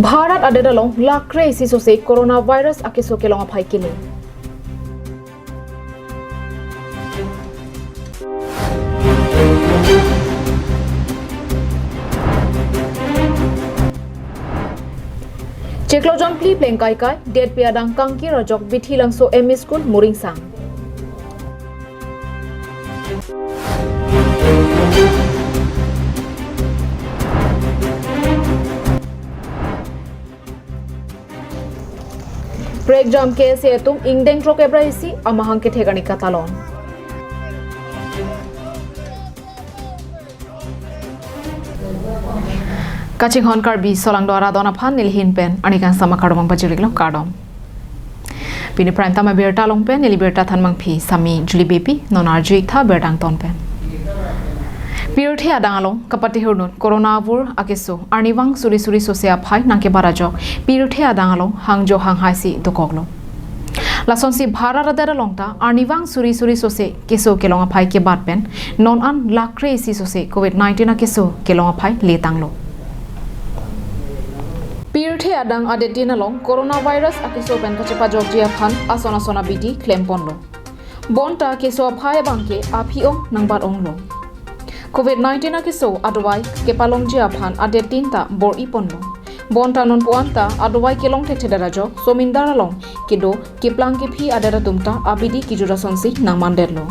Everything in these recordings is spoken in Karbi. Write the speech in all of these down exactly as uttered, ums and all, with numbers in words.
Bharat adet along lakh kre isi sose coronavirus akeso kelong aphai kele. Chiklo jonphli plengkaikai, detpi adang kangkir ajok Bithi Langso M E School Muringsang. Prekjam K S A atum ingdeng throk kep ra isi amahang kethek arni katalon. Kachinghon Karbi solangdo arat don aphan nelihin pen arni kangsam akardom pajirlo, kardom. Pini Prime Time abirta along pen neli birta thanmangpi Sami Julie Beypi, non arju-ik tha birta angton pen. Pirthe adang along kapatehurnut corona avur akeso arnivang suri suri sose aphai nangkebat ajok pirthe adang along hangjo hanghaisi dokoklo. Lasonsi Bharat adet along ta arnivang suri suri sose keso kelong aphai kebat pen non an lakh kre isi sose covid nineteen akeso kelong aphai letanglo. Pirthe adang adet tin along coronavirus akeso pen kachepajokji aphan ason ason abidi klemponlo. Bonta keso aphai abangke aphi-ong nangbat-onglo. Covid nineteen akeso adovai kepalongji aphan adet tin ta bor-iponlo. Bonta nonpu-an ta adovai kelong thekthedet ajok somindar along kedo keplang kephi adet atum ta abidi kejut asonsi nangmandetlo.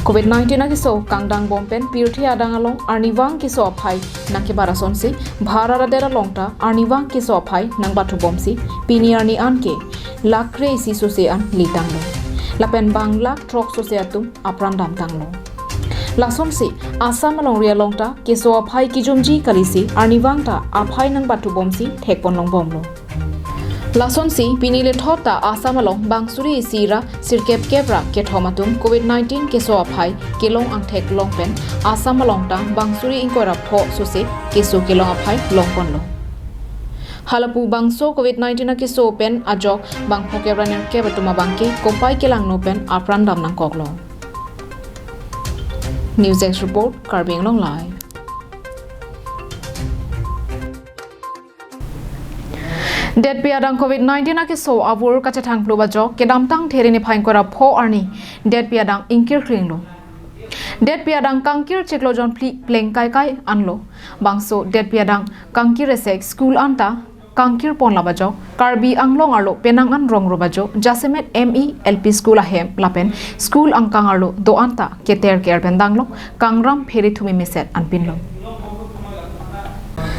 Covid nineteen akeso kangdangbom pen pirthe adang along arnivang keso aphai nangkebat asonsi Bharat adet along ta arnivang keso aphai nangbatthubomsi pini arni anke lakh kre isi sose an letanglo. Lapen bang lakh throk sose atum apran damtanglo. Lasonsi Assam alongri along ta keso aphai kejumji kalisi arnivang ta aphai nangbatthubomsi thekponlongbomlo. Lasonsi pini lethot ta Assam along bang suri isi ra sirkep kep ra kethom atum covid nineteen keso aphai kelong angthek long pen Assam along ta bang suri ingkoi ra pho sose keso kelong aphai longponlo. Halapu bangso covid nineteen akeso pen ajok bang pho kep ra nerkep atum abangke kopai kelangno pen apran dam nangkoklo. News Desk Report, Karbi Anglong Live. Detpi adang covid nineteen akeso avur kachethangplu ajok kedamtang There niphai ingkoi ra pho arni detpi adang ingkir klinglo. Detpi adang kangkir chiklo jonphli plengkaikai anlo. Bangso detpi adang kangkir esek school anta kangkirpon lap ajok Karbi Anglong arlo penang an rong rup ajo jasemet M E L P school ahem lapen school angkang arlo do-an ta keter ke-er pen danglok kangram pherethumi meset anpinlo.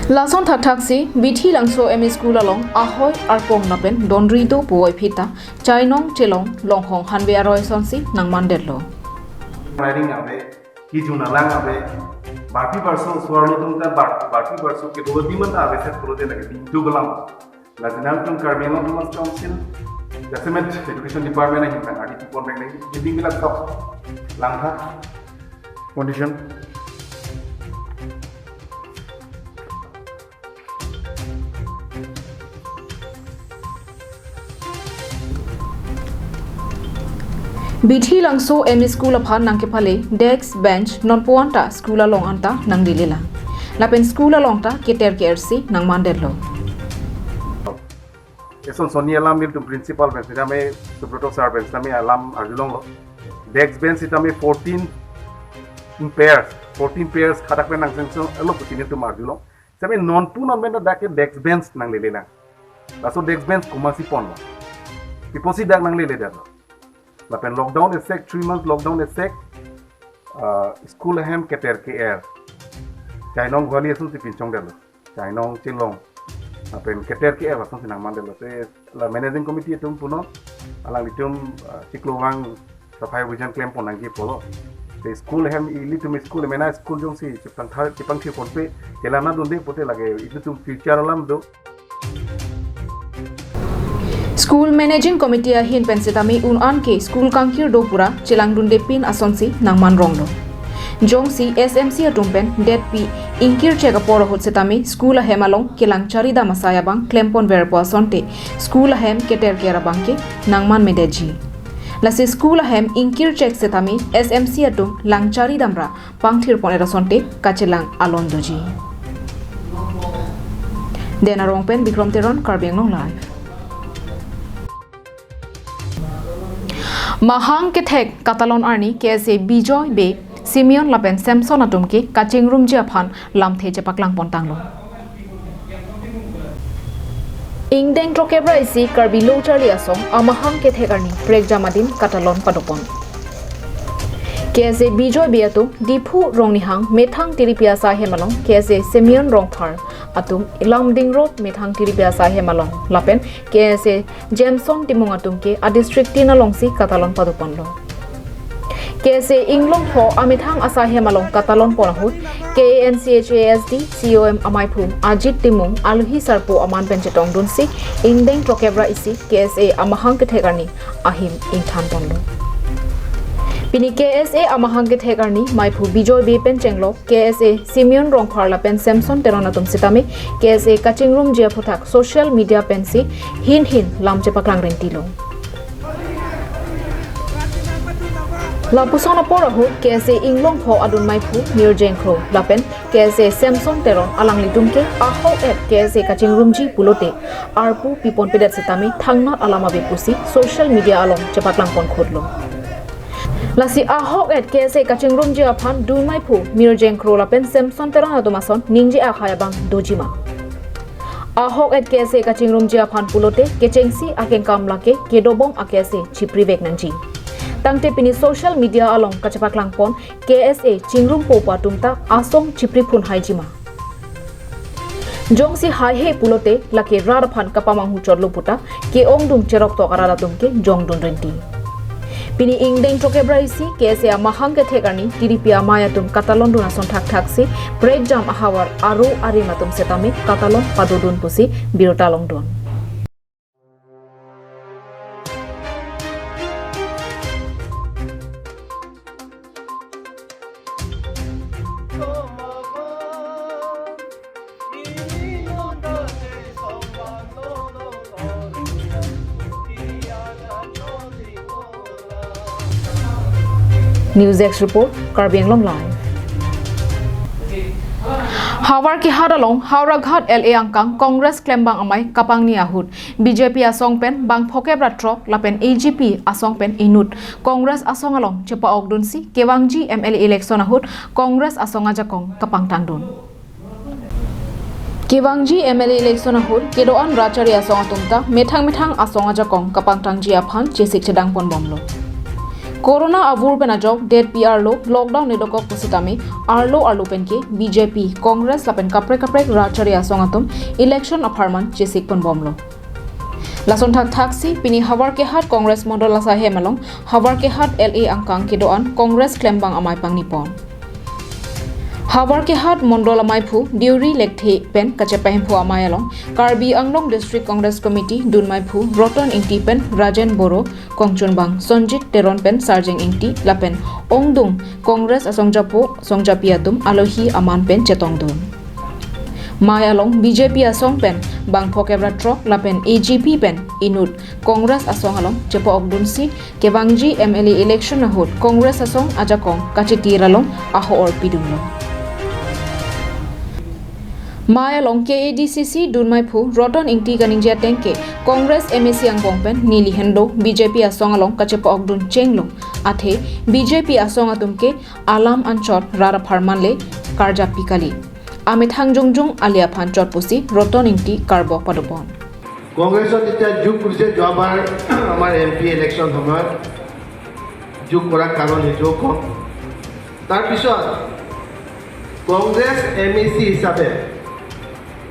Lason thakthaksi Bithi Langso M E School along ahoi arpong lapen donri do puvoiphit ta chainong chelong longhong hanve aroi asonsi nangmandetlo. Riding ave, kijuna lang ave, barpi barso suarlo tung ta bar-, barpi barso kedo di man ave set puro de lagi di itu belam. Lasinang tung Karbi Anglong Autonomous Council, jasemet Education Department ahin tang adi tipon reng neng, jadi bilang top langkah condition. Bithi Langso M E School aphan nangkephale desk bench nonpu-an ta school along anta nangdilila. Lapen school along ta keter ke-ersi nangmandetlo. Eson sonni alam nelitum principal pen sitame Subroto sir pen sitame alam arjulonglo. Desk bench sitame fourteen pairs, fourteen pairs khadak pen nangsengsong elo pusi nelitum arjulong. Sitame nonpu non pen dak ke desk bench nanglele nang. Laso desk bench komatsi ponlo? Pi apotsi dak nanglele dak lo? Lapen lockdown esek, three months lockdown esek, ah, school ahem keter ke-er. Chainong guali asonsi pinchongdetlo. Chainong chelong. Lapen keter ke-er asonsi nangmandetlo. Te la managing committee atum punon, alanglitum, ah, chiklo vang safai abhijan klempon nangji pulo. Te school ahem ilitum school mena school jongsi chepangthar, chepangthirponpe, chelana dunde pute lake ilitum future alam do. School Managing Committee ahin pen sitame un-an ke school kangkir do pura chelangdundepin asonsi nangmanronglo. Jongsi S M C atum pen detpi ingkirchek apor ahut sitame school ahem along kelang charidam asai abang klemponverpo asonte school ahem keter ke-er abangke nangmanmedetji. Lasi school ahem ingkirchek sitame S M C atum lang charidam ra pangthirpon-et asonte kachelang alon doji. Dena Rongpen, Bikram Teron, Karbi Anglong Live. Mahang kethek katalon arni K S A Bijoy Bey, Simeon lapen Samson atum ke kachingrumji aphan lamthe chepaklang pontanglo. Ingdeng throkkep ra isi Karbi Lo Charli Asong amahang kethek arni prekjam adim katalon padopon. K S A Bijoy Bey atum Diphu Rongnihang methang tiripi asai hem along K S A Simeon Rongphar atum Lumding Road methang tiripi asai hem along lapen K S A Jameson Timung atum ke adistrict tin alongsi katalon padoponlo. K S A Inglongpho amethang asai hem along katalon pon ahut K A N C H A S D C O M amaiphu Ajit Timung alohi sarpo aman pen chetongdunsi ingdeng throkkep ra isi K S A amahang kethek arni ahim ingthan ponlo. Pini K S A amahang kethek arni maiphu Bijoy Bey pen chenglok K S A Simeon Rongphar lapen Samson Teron atum sitame K S A kachingrumji aphuthak social media pensi hin hin lam chepaklang rentilo. Lapuson apor ahut K S A Inglongpho adun maiphu Mirjeng Kro lapen K S A Samson Teron alanglitum ke ahok et K S A kachingrumji pulote arpu pipon pedet sitame thangnat alam ave pusi social media along chepaklang ponkhutlo. Lasi ahok et K S A kachingrumji aphan dun maiphu Mirjeng Kro lapen Samson Teron atum ason ningje akhai abang dojima. Ahok et K S A kachingrumji aphan pulote kechengsi akengkam lake kedobom a K S A chiprivek nangji. Tangte pini social media along kachepaklang pon K S A chingrumpo atum ta asong chipriphun haijima. Jongsi haihe pulote lake rat aphan kapamanghu chotlo puta ke-ongdung cheroktok arat atum ke jongdun renti. Pini ingdeng throkkep ra isi K S A amahang kethek arni tiripi amei atum katalondun ason thakthaksi prekjam ahavar aro arim atum setame katalon padodun pusi birta longdun. News Desk Report, Karbi Anglong Live. Howraghat along Howraghat L A angkang Congress klembang amei kapangni ahut B J P asong pen bang phokep ra throk lapen A G P asong pen inut Congress asong along chepa-okdunsi kevangji M L A election ahut Congress asong ajakong kapangtangdun. Kevangji M L A election ahut kedo-an rat chari asong atum ta methang methang asong ajakong kapangtangji aphan chesik chedang ponbomlo. Corona avur pen ajok det pi arlo lockdown nedokok pusitame arlo arlo pen ke B J P, Congress lapen kaprek kaprek rat chari asong atum election apharman chesik ponbomlo. Lason thakthaksi pini Howraghat Congress Mondol asai hem along Howraghat L A angkang kedo-an Congress klembang amei pangni pon. Howraghat Mondol amaiphu Deuri Lekthe pen kachepahemphu amei along Karbi Anglong District Congress Committee dun maiphu Roton Ingti pen Rajen Boro, kongchunbang Sonjit Teron pen Sarjeng Ingti lapen ongdung Congress asongjapo songjapi atum alohi aman pen chetongdun. Mei along B J P asong pen bang phokep ra throk lapen A G P pen inut Congress asong along chepa-okdunsi kevangji M L A election ahut Congress asong ajakong kachetir along aho-or pidunlo. Mei along K A D C C dun maiphu Roton Ingti kaningje ateng ke Congress M A C angbong pen neli henlo B J P asong along kachepa-okdun chenglo, athe B J P asong atum ke alam anchot rat apharman le karjapi kali. Amethang jongjong ale aphan chot pusi Roton Ingti karbok padopon. কংগ্ৰেছত যেতিয়া যোগ কৰিছে, যোৱাবাৰ আমাৰ M P election সময়ত যোগ কৰাৰ কাৰণ সেইটোও কম। তাৰপিছত কংগ্ৰেছ এম এ চি হিচাপে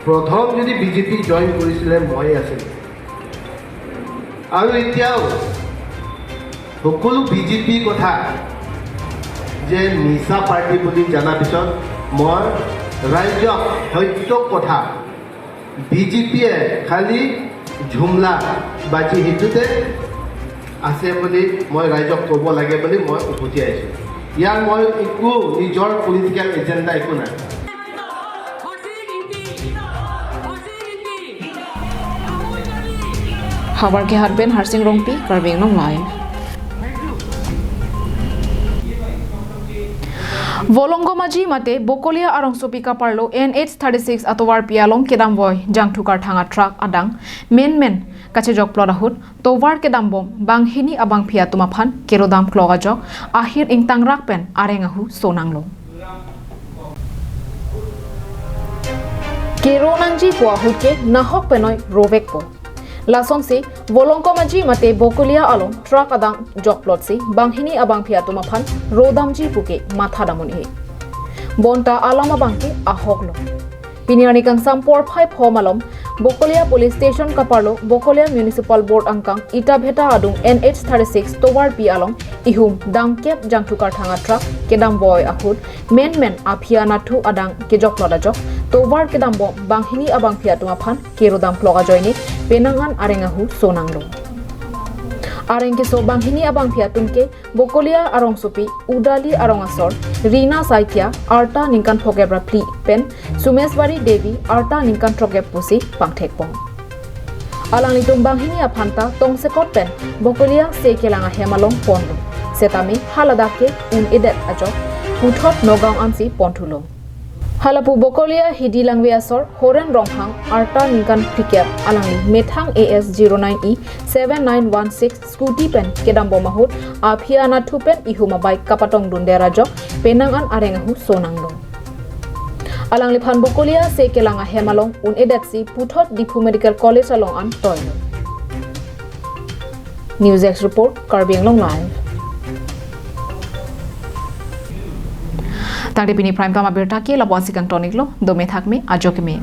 প্ৰথম যদি বি জে পি জইন কৰিছিলে, ময়ে আছিলোঁ। আৰু এতিয়াও সকলো বি জে পি কথা যে মিছা পাৰ্টি বুলি জনাৰ পিছত মই ৰাইজক সত্য কথা, বি জে পিয়ে খালি ঝুমলা বাজি সেইটোতে আছে বুলি মই ৰাইজক ক'ব লাগে বুলি মই উভতি আহিছোঁ। ইয়াৰ মই একো নিজৰ পলিটিকেল এজেণ্ডা একো নাই। Howraghat pen Harsing Rongpi, Karbi Anglong Live. Volongom Aji mate Bokolia arongsopi kaparlo N H thirty-six atovarpi along kedamvoi jangthu karthang atruck adang menmen kachejokplot ahut tovar kedambom banghini abangpi atum aphan kerodam klok ajok ahir ingtangrak pen areng ahu sonanglo. Kero nangji pu ahut ke nahok penoi rovekpo. Lasonsi Volongom Aji mate Bokolia along truck adang jokplotsi banghini abangpi atum aphan rodamji puke matha dam un-e. Bonta alam abangke ahoklo. Pini arni kangsam porphai pho malom Bokolia Police Station kaparlo Bokolia Municipal Board angkang Ita Bhetta adung N H thirty-six tovarpi along ihum dangkep jangthu karthang atruck kedamvoi ahut menmen aphi anatthu adang kejokplot ajok tovar kedambom banghini abangpi atum aphan kerodam klok ajoine penang an areng ahu sonanglo. Areng keso banghini abangpi atum ke Bokolia arongsopi Udali arong asor Rina Saikia arta ningkan phokep ra phli pen Sumeswari Devi arta ningkan throkep pusi pangthekpon. Alanglitum banghini aphanta tongsekot pen Bokolia se kelang ahem along ponlo. Setame haladak ke un-edet ajok puthot Nagaon ansi ponthulo. Halapu Bokolia Hidi Langve asor Horen Rongphang arta ningkan phlikep alangli methang A S zero nine E seven nine one six scooty pen kedambom ahut aphi anatthu pen ihum abike kapatongdundet ajok penang an areng ahu sonanglo. Alangliphan Bokolia se kelang ahem along un-edetsi puthot Diphu Medical College along an toilo. News Desk Report, Karbi Anglong Live. Tangte pini Prime Time abirta ke lapu-ansi kangtoniklo, dome thakme, ajo keme.